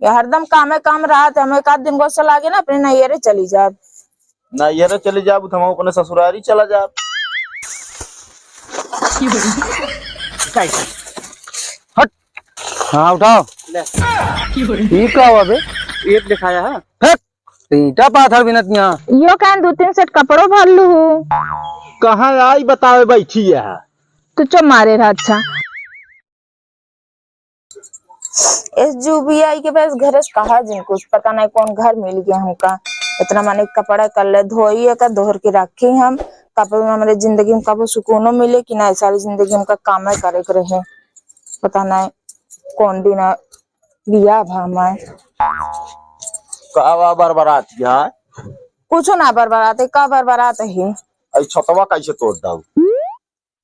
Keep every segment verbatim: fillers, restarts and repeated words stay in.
ये हरदम कामे काम रहत है, हम एक आध दिन गुस्सा लागे ना, अपने नैहरे चली जाब। नैहरे चली जाब, तो हम अपने ससुरारी चला जाब। हट। हाँ, उठाओ। ले। ई का हुआ बे? ईंट दिखाया है। फेंक। ईंटा पाथर बिनत यहाँ। यो कहन दो तीन सेट कपड़ो भर लू। कहाँ आई बतावे बैठी है? तू चुप मारे रहा। अच्छा। इस जुबिया आई के पास घर से कहा जिन कुछ पता नहीं कौन घर मिल गया हमका। इतना माने कपड़ा कर ले धोई है का दोहर के रखी हम। कपड़ों में हमारे जिंदगी में कबो सुकूनो मिले कि ना, सारी जिंदगी हमका कामे करे के रहे। पता नहीं कौन दिन आ-, बिया भा हमार। का बा बरबरात है? कुछ ना बरबरात है, का बरबरात है? आई छतवा कैसे तोड़ दाऊ?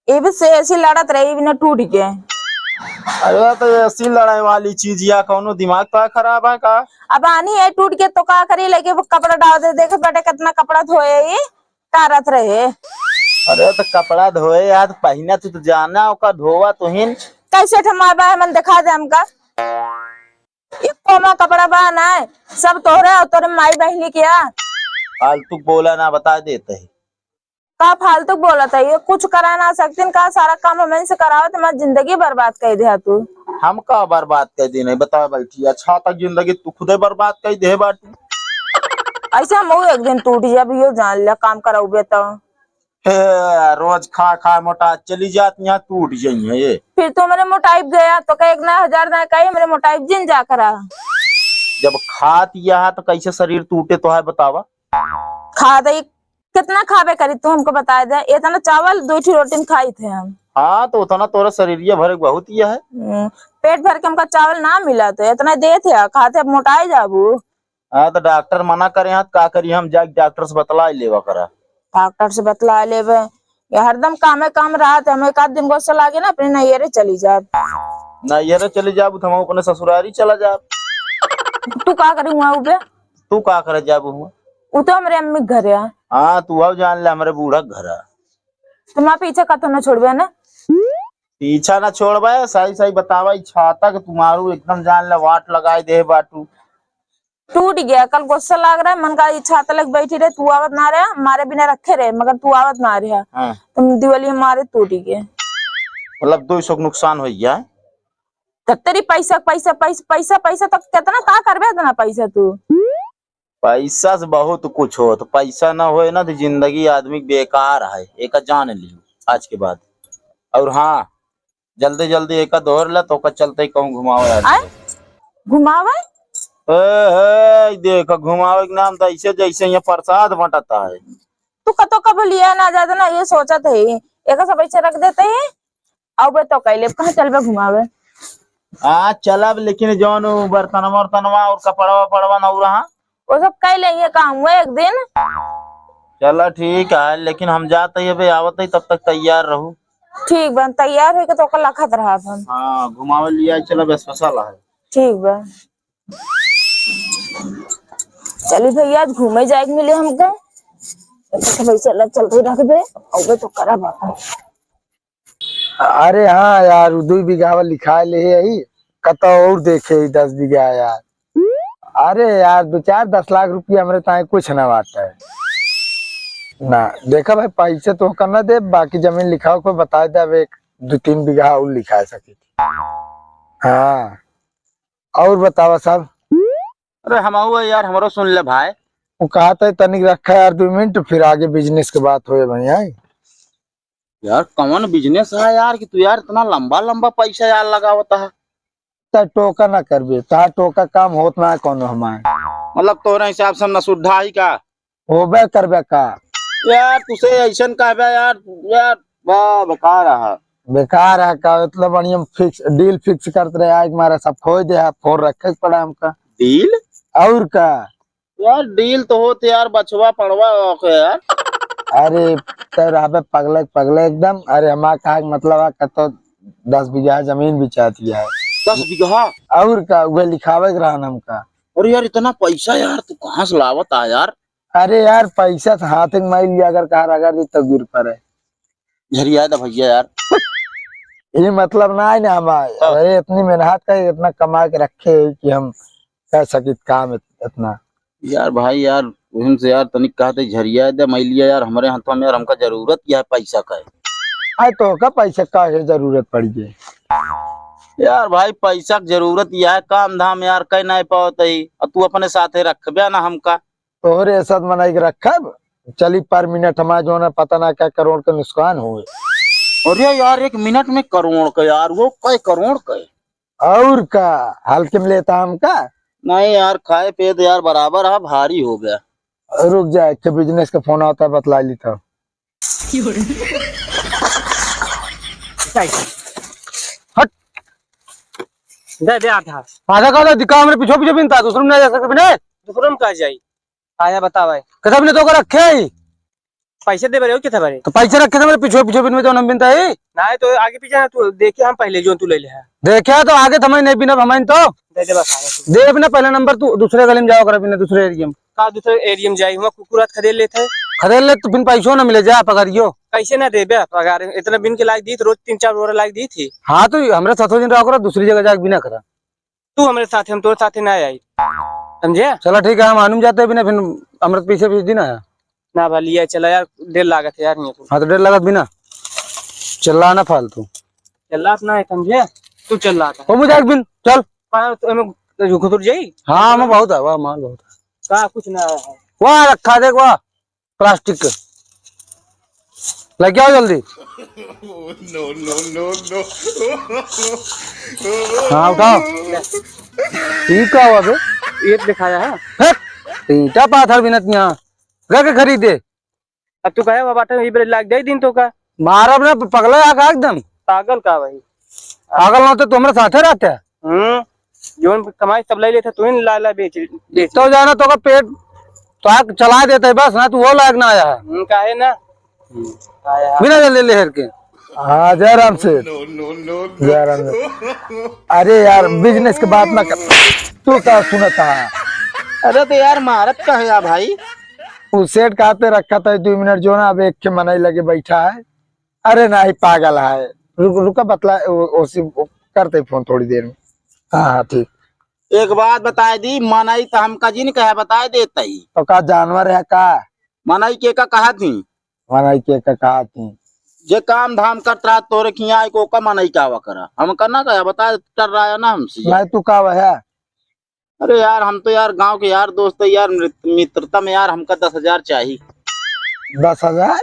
एबे से एसी लड़त रहे, एबे न टूट गए। अरे तो एसी लड़ाई वाली चीज या कौनो दिमाग तो खराब है का? अब आनी है टूट के तो का करी, लेके वो कपड़ा डाल दे, देखे बेटे कितना कपड़ा धोए ही टारत रहे। अरे तो कपड़ा धोए यार, पहिना तू तो जाना ओका धोवा तुहिन। कैसे ठमाबा है मन दिखा दे हमका। एक कोमा कपड़ा बा ना, सब तोहरे और तोरे माई बहिनी के आ। फालतू बोला ना, बता देते हैं। का फालतू बोलत है? ये कुछ करा ना सकतीन का? सारा काम हमन से करावत, हमार जिंदगी बर्बाद कर दिया तू। हम का बर्बाद कर दी नहीं, बता बैठी, अच्छा तक जिंदगी तू खुदे बर्बाद कर दे बाटू। ऐसे हम एक दिन टूट जाब, यो जान ले काम कराउबे तो। हे, रोज खा खा मोटा चली जात, यहाँ टूट जाइए ये। फिर तू मेरे मोटाइप गया तो कहे एक ना हजार ना कहे मेरे मोटाइप जिन जा करा। जब खात यह तो कैसे शरीर टूटे तो है बतावा? खा दे कितना खाबे करी तू हमको बताए दे, इतना चावल दो ठो रोटी में खाई थे हम। हाँ, तो उतना तोरा शरीरिया भरे बहुत ही है। हम्म, पेट भर के हमका चावल ना मिला तो इतना दे थे, खाते अब मोटाई जाबू। हाँ, तो डॉक्टर मना करे हैं, तो का करी हम जाके डॉक्टर से बतला लेवा करा। डॉक्टर से बतला लेवे, ये हरदम कामे काम रहत है, हम एक आध दिन गुस्सा लागे ना, अपने नैहरे चली जाब। नैहरे चली जाब, तो हम अपने ससुरारी चला जाब। तू का करी हुआ उबे? तू का करे जाबू हुआ? उ तो हमरे अम्मी के घरे आ। हाँ, तू अब जान ले हमरे बूढ़ा के घर आ। तुम पीछे कतो न छोड़बे ना। पीछा न छोड़बे, सही सही बतावा, ई छाता के तुम्हारू एकदम जान ले वाट लगाई दे बाटू। टूट गया, कल गुस्सा लाग रहा है, मन का ई छाता लेके बैठी रहे, तू आवत ना रहे, मारे बिना रखे रहे, मगर तू आवत ना रहे। हाँ। तुम दिवाली हमारे टूट गए। मतलब दो सौ के नुकसान हो गया। तो तेरी पैसा, पैसा, पैसा, पैसा, पैसा तो कितना का करबे इतना पैसा तू? पैसा से बहुत कुछ होत, पैसा ना होए ना तो जिंदगी आदमी के बेकार है, एका जान लियो आज के बाद। और हाँ, जल्दी जल्दी एका दोहर ला तो ओकर चलते कहूँ घुमावे आ आए? जाए। घुमावे? ए, ए, देख घुमावे के नाम तो ऐसे जैसे यहाँ प्रसाद बंटता है। तू कतो कब लिया ना जाता ना, ये सोचत है, एका सब ऐसे रख देते हैं। अउबे तो कैले, कहाँ चलबे घुमावे? आ, चलब, लेकिन जौन उ बर्तनवा उर्तनवा और कपड़वा वपड़वा न रहा। वो सब कह लेंगे काम हुआ एक दिन। चला ठीक है, लेकिन हम जाते ही अबे आवत ही, तब तक तैयार रहू। ठीक बा, तैयार होके तो ओकर लखत रहब हम। हाँ, घुमावे लिया चलब, special है। ठीक बा। चली भैया, आज घूमे जाए के मिले हमका। तो भाई चला, चलते रख दे, अउबे तो करब अपन। अरे हाँ यार, उ दुई बीघा वाला लिखाए ले ही, कतौ और देखे ही दस बीघा यार। अरे यार, दो चार दस लाख रुपया हमरे ताए कुछ ना बात है ना। देखा भाई, पैसे तो ओकर ना दे, बाकी जमीन लिखाओ को बता दे, अब एक दो तीन बीघा और लिखा सके। हाँ, और बतावा सब। अरे हम आऊ है यार, हमरो सुन ले भाई। वो कहा था तनिक रखा यार दो मिनट, फिर आगे business के बात होए भैया। यार कौन business है यार कि तू यार इतना लंबा लंबा पैसा यार लगावता है? त टोका ना करबे, ता टोका काम होत ना है कौनो हमार। मतलब तोरे हिसाब से हम ना सुद्धा ही का? होबे करबे का? यार तुसे ऐसन कहबे यार, यार बा बेकार है। बेकार है का? इतना बढ़िया fix, deal fix करत रहे, आज मारा सब खोए दे है, फोन रखे के पड़ा हमका। Deal? और का? यार deal तो होत यार, बछवा पड़वा ओके यार। अरे ते रहबे पगले पगले एकदम। अरे हमार कहा के मतलब है कि तो दस बीघा जमीन बिचात लिया है। दस बीघा? और का, वह लिखावे के रहन हमका। अरे यार इतना पैसा यार तू कहाँ से लावत आ यार? अरे यार पैसा तो हाथ में मार लिया, अगर कहा रगड़ दी तो गिर पड़े। झरिया दा भैया यार। ये मतलब ना है ना हमार। हाँ। अरे इतनी मेहनत का इतना कमा के रखे है कि हम कह सकित काम इत-, इतना। यार भाई यार, उहन से यार तनिक कहते झरिया दे मैलिया यार, हमरे हाथों में यार, हमका जरूरत यह है पैसा का है। आए तो का पैसा का है जरूरत पड़ी है? यार भाई पैसा की जरूरत यह है, काम धाम यार कह नहीं पावत ही, और तू अपने साथे रखबे ना हमका। तोहरे साथ मनई के रखब, चली पर मिनट हमार जो ना पता ना क्या करोड़ का नुकसान होए। अरे यार एक मिनट में करोड़ का यार, वो कई करोड़ का है? और का, हल्के में लेता हमका? नहीं यार, खाए पिए तो यार बराबर है, भारी हो गया। रुक जा, एक ठे बिजनेस का फोन आता है, बतला ली था। हट। दे दे आधा। आधा का आधा दिखा, हमरे पीछे पीछे बिनता, दूसरे में नहीं जा सकते बिना। दूसरे में कहाँ जाई? आया बता भाई। कैसा बिना तो कर रखे ही? पैसे दे बरे हो, कितना बरे? तो पैसे रखे थे मेरे पीछे, पीछे बिन में तो हम बिनता ही। नहीं तो आगे पीछे ना, तू देखे हम पहले जो तू ले ले है। देखे तो आगे तो हमें नहीं बिना, हमें तो दे दे बस, आगे तू। दे बिना पहला नंबर, तू दूसरे गली में जाओ कर बिना, दूसरे एरिया में। का दूसरे एरिया में जाई, हुआ कुकुर हाथ खदेड़ लेते हैं। खदेड़ ले तो फिर पैसों ना मिले, जा पकड़ियो। कैसे ना देबे पगार? इतना बिन के लाग दी, रोज तीन चार बोरा लाग दी थी। हाँ तो हमरे साथों दिन रहा करा, दूसरी जगह जाके बिना करा। तू हमरे साथे, हम तोरे साथे ना आई, समझे? चला ठीक है, हम आनुम जाते बिना, फिर हमरे पीछे भेज दी ना। ना भलिया, चला यार, देर लागत है यार, यहाँ तो। हाँ तो देर लागत बिना, चिल्ला ना फालतू। चिल्लात ना है, समझे? तू चिल्लाता है। ओ मुझे एक बिन, चल। का, तो एमे घुसुर जाई? हाँ, हमें बहुत है, वाह, माल बहुत है। का कुछ ना है? वाह, रखा देख, वाह। प्लास्टिक के। लेके आओ जल्दी। No, no, no, no। हाँ, उठाओ। ई का हुआ बे? ईंट दिखाया है। हट! ईंटा पाथर बिनत यहाँ। रख के खरीदे। अब तू कहे बाबा, बाटे ई बेर लाग जाई दिन तो का? मारब ना, पगला है का एकदम? पागल का भाई? पागल ना तो तू हमरे साथे रहते। हम्म, जोन कमाई सब ले लेते, तू ही ला, ला बेच, बेच। तो जाना तो का पेट तो आग चला देते है बस, ना तू वो लायक ना आया है। हम्म, काहे ना? आया। बिना ले, ले हेर के। हाँ, जय राम सेठ। जय राम सेठ। अरे यार, बिजनेस के बात ना कर। तू का सुनता है? अरे तो यार, मारत का है यार भाई? उ सेठ का पे रखा था दो मिनट, जो ना अब एक के मनई लगे बैठा है। अरे नाही, पागल है। रुक, रुका, बतला, ओ, ओसी, ओ, करते फोन थोड़ी देर में। हाँ, हाँ, ठीक। एक बात बताए दी, मनई तो हमका जिन कहे बताए देता ही। तो का जानवर है का? मनई के का कहा थी? मनई के का कहा थी? जे काम धाम करत रहा तोरे खिया, को का मनई का वा करा? हमका ना कहे, बता, कर रहा है ना हमसे। नहीं, तू का वह है? अरे यार, हम तो यार गांव के यार दोस्त है यार, मित-, मित्रता में यार हमका दस हजार चाही। दस हजार?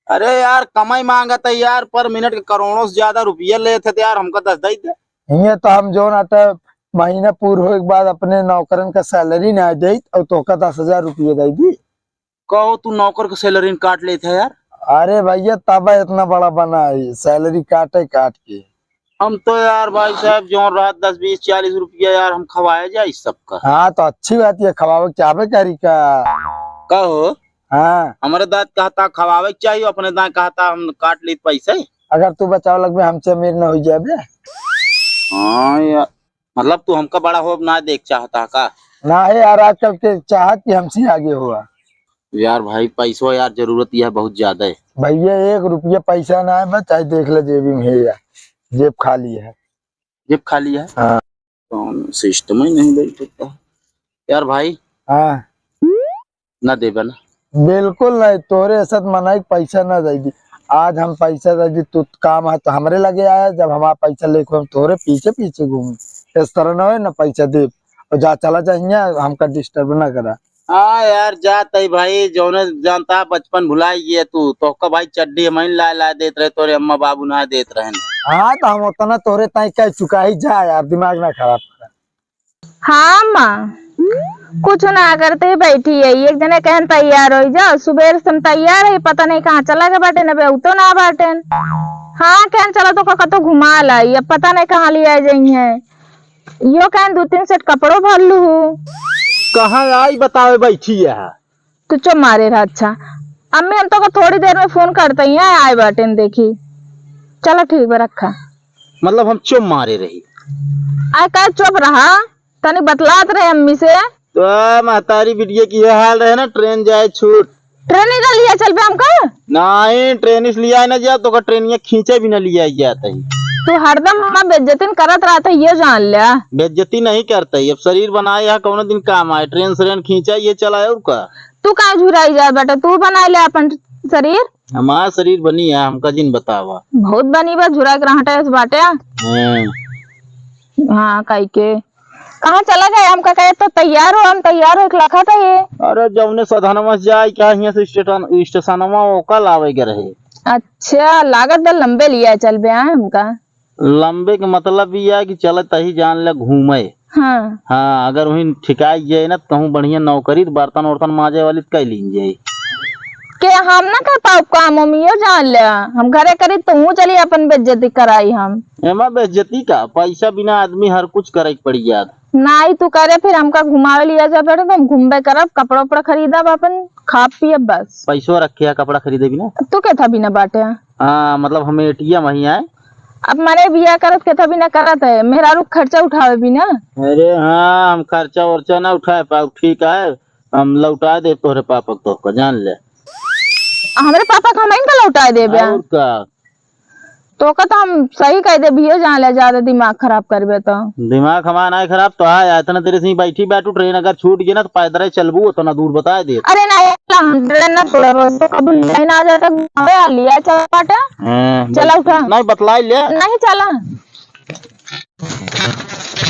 अरे यार, कमाई मांगत है यार, पर मिनट के करोड़ों से ज्यादा रुपया लेत है, तो यार हमका दस दे दे। ये तो हम जो ना तो महीना पूर होए के बाद अपने नौकरन का सैलरी ना दे और तोहका दस हजार रुपया दे दी। कहो तू नौकर के सैलरी काट लेत है यार। अरे भैया, तब इतना बड़ा बना है, सैलरी काटे काट के। हम तो यार भाई साहब, जो रात दस, बीस, चालीस रुपया यार, हम खवाए जाए सबका। हाँ, तो अच्छी बात है, खवावे के चाहबे करी का? कहो। हाँ। हमारे दांत कहता खवावे के चाहिए, अपने दांत कहता हम काट ली पैसे। अगर तू बचाव लगबे, हमसे अमीर न हो जाबे। हाँ यार, मतलब तू हमका बड़ा हो ना देख चाहता का? ना है यार, आजकल के चाहत कि हमसे आगे हुआ। यार भाई, पैसो यार जरूरत यह बहुत ज्यादा है। भैया, एक रुपया पैसा ना है, बस चाहे देख ले जेबी में है यार, जेब खाली है। जेब खाली है? हाँ। कौन सिस्टम ही नहीं बैठता यार भाई। हाँ। ना देबे ना। बिल्कुल नहीं, तोरे साथ मनाई पैसा ना दे दी। आज हम पैसा दे दी, तू काम है तो हमरे लगे आया, जब हमारा पैसा लेके हम तोरे पीछे पीछे घूम, इस तरह ना हो ना पैसा दे और जा चला जा हियाँ, हमका डिस्टर्ब ना करा। हाँ यार, जात है भाई, जौने जानता बचपन भुलाई गया तू, तोहका भाई चड्डी हम ही लाए लाए देत रहे, तोरे अम्मा बाबू ना देत रहे। हाँ, तो हम उतना तोरे ताई कह चुका ही, जा यार, दिमाग ना खराब कर। हाँ माँ, कुछ ना करते ही बैठी है। एक जने कहन तैयार हो जाओ, सुबेर से हम तैयार है, पता नहीं कहाँ चला गए बाटे, न बे उतो ना बाटे। हाँ, कहन चलो तो कतो घुमा लाई, अब पता नहीं कहाँ ले आ जाई है। यो कहन दो तीन सेट कपड़ो भर लू। कहाँ आई बतावे बैठी है? तू चुप मारे रहा। अच्छा अम्मी, हम तो को थोड़ी देर में फोन करते ही हैं, आए बाटे न देखी। चलो ठीक बा, रखा। मतलब हम चुप मारे रही? आ का चुप रहा, तनी बतलात रहे अम्मी से। तो महतारी बिटिया की यह हाल रहे ना, ट्रेन जाए छूट। ट्रेन ही ना लिया चल पे हमका। नहीं, ट्रेन इस लिया ना जा, तो का ट्रेन ये खींचे भी ना लिया जाता ही। तू हरदम हमार बेइज्जती न करत रहत है, ये जान ल्या। बेइज्जती नहीं करत है, अब शरीर बनाए या कौनो दिन काम आए, ट्रेन सरेन खींचा, ये चला और का। तू काहे झुराई जात बाटे, तू बनाए ले अपन शरीर। हमार शरीर बनी है, हमका जिन बतावा। बहुत बनी बा, झुराए के रहटे से बाटे। हाँ। हाँ, काई के। कहाँ चला गए? हमका कहे तो तैयार हो, हम तैयार हो, एक लखा था ये। अरे जौने सधनवा से जाए, क्या हियाँ से स्टेशन, स्टेशनवा ओका लावे के रहे। अच्छा, लागत बा लंबे लिया चल बे आए हमका। लंबे के मतलब ई है कि चलत ही जान ले घूमे। हाँ। हाँ, अगर वहीं ठिकाई जाए ना, तो कहूँ बढ़िया नौकरी, तो बर्तन उर्तन माजे वाली तो कई लीन जाए। के हम ना कर पाउब काम, हम यो जान ले। हम घरे करी, तो हूँ चली अपन बेइज्जती कराई हम। एमा बेइज्जती का, पैसा बिना आदमी हर कुछ करे के पड़ी जात। नाई तू करे, फिर हमका घुमावे लिया जा बेटा, तो हम घूमबे करब, कपड़ा उपड़ा खरीदब, अपन खाब पियब बस। पैसो रखे है, कपड़ा खरीदे बिना। तू के था बिना बाटे? हाँ, मतलब हम एटीएम वहीं आए। अब माने बिया करत के था बिना करत है, मेहरारू खर्चा उठावे बिना। अरे हाँ, हम खर्चा वर्चा ना उठाए पाउब, ठीक है, हम लौटाए देब तोहरे पापा के तोहका, जान ले। हमरे पापा के हम इनका लौटाए देबे? और का? तोका तो हम सही कह देबियो, जान ले, ज्यादा दिमाग खराब करबे तो। दिमाग हमार नाई खराब तो है, इतना देर से ही बैठी बैठू, ट्रेन अगर छूट गई ना तो पैदल ही चलबू, उतना दूर बताए दे। अरे नहीं, हम ट्रेन ना छोड़ब, तो कबू नहीं ना जाता, घुमावे आ लिया, चल पाटा। हाँ, चला बत-, उठा। नहीं, बतलाई ले। नहीं, चला।